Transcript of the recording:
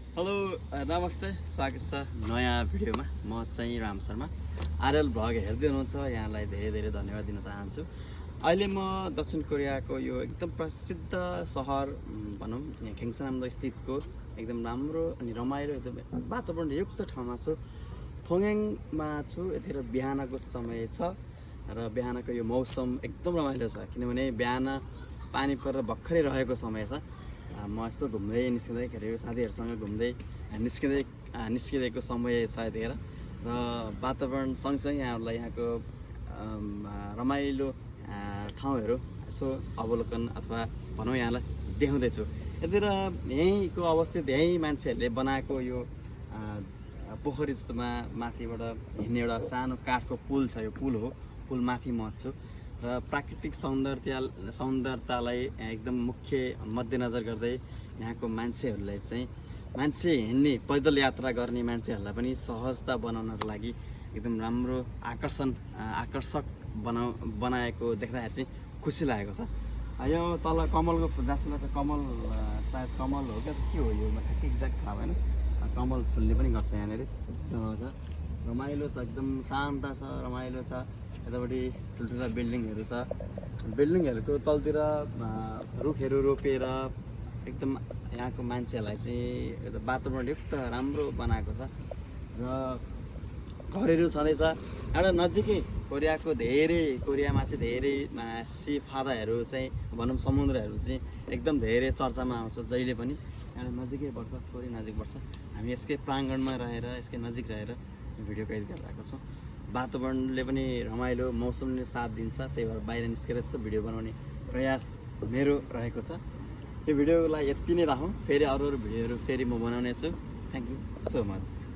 Hello नमस्ते, स्वागत छ नयाँ भिडियोमा। म चाहिँ राम शर्मा। आरएल भ्लग हेर्दै हुनुहुन्छ, यहाँलाई धेरै धेरै धन्यवाद दिन चाहन्छु। अहिले म दक्षिण कोरियाको यो एकदम प्रसिद्ध सहर भनौँ यहाँ खेङसानाम्दो स्थितको एकदम राम्रो अनि रमाइलो एकदम वातावरणयुक्त ठाउँमा छु। फोङयाङमा छु। यतिखेर बिहानको समय छ र बिहानको यो मौसम एकदम रमाइलो छ, किनभने बिहान पानी परेर भर्खरै रहेको समय छ। म यसो घुम्दै निस्किँदैखेरि साथीहरूसँग घुम्दै निस्किँदैको समय छ यतिखेर र वातावरण सँगसँगै यहाँहरूलाई यहाँको रमाइलो ठाउँहरू यसो अवलोकन अथवा भनौँ यहाँलाई देखाउँदैछु। यतिखेर यहीँको अवस्थित यहीँ मान्छेहरूले बनाएको यो पोखरी जस्तोमा माथिबाट हिँड्ने एउटा सानो काठको पुल छ। यो पुल हो, पुल माथि म छु र प्राकृतिक सौन्दर्यतालाई एकदम मुख्य मध्यनजर गर्दै यहाँको मान्छेहरूलाई चाहिँ मान्छे हिँड्ने पैदल यात्रा गर्ने मान्छेहरूलाई पनि सहजता बनाउनको लागि एकदम राम्रो आकर्षक बनाएको देख्दाखेरि चाहिँ खुसी लागेको छ। यो तल कमलको फुल जस्तो लाग्छ, कमल सायद कमल हो क्या के हो यो ठ्याक्कै एक्ज्याक्ट थाहा भएन। कमल फुल्ने पनि गर्छ यहाँनिर। रमाइलो छ, एकदम शान्त छ, रमाइलो छ। यतापट्टि ठुल्ठुला बिल्डिङहरू छ। बिल्डिङहरूको तलतिर रुखहरू रोपेर एकदम यहाँको मान्छेहरूलाई चाहिँ वातावरणयुक्त राम्रो बनाएको छ र घरहरू छँदैछ। एउटा नजिकै कोरियामा चाहिँ धेरै सी फादाहरू चाहिँ भनौँ समुद्रहरू चाहिँ एकदम धेरै चर्चामा आउँछ जहिले पनि। एउटा नजिकै पर्छ, थोरै नजिक पर्छ। हामी यसकै प्राङ्गणमा रहेर यसकै नजिक रहेर भिडियो कैद गरिरहेको छौँ। वातावरणले पनि रमाइलो, मौसमले साथ दिन्छ, त्यही भएर बाहिर निस्केर यसो भिडियो बनाउने प्रयास मेरो रहेको छ। यो भिडियोलाई यति नै राखौँ। फेरि अरू भिडियोहरू फेरि म बनाउने छु। Thank you so much.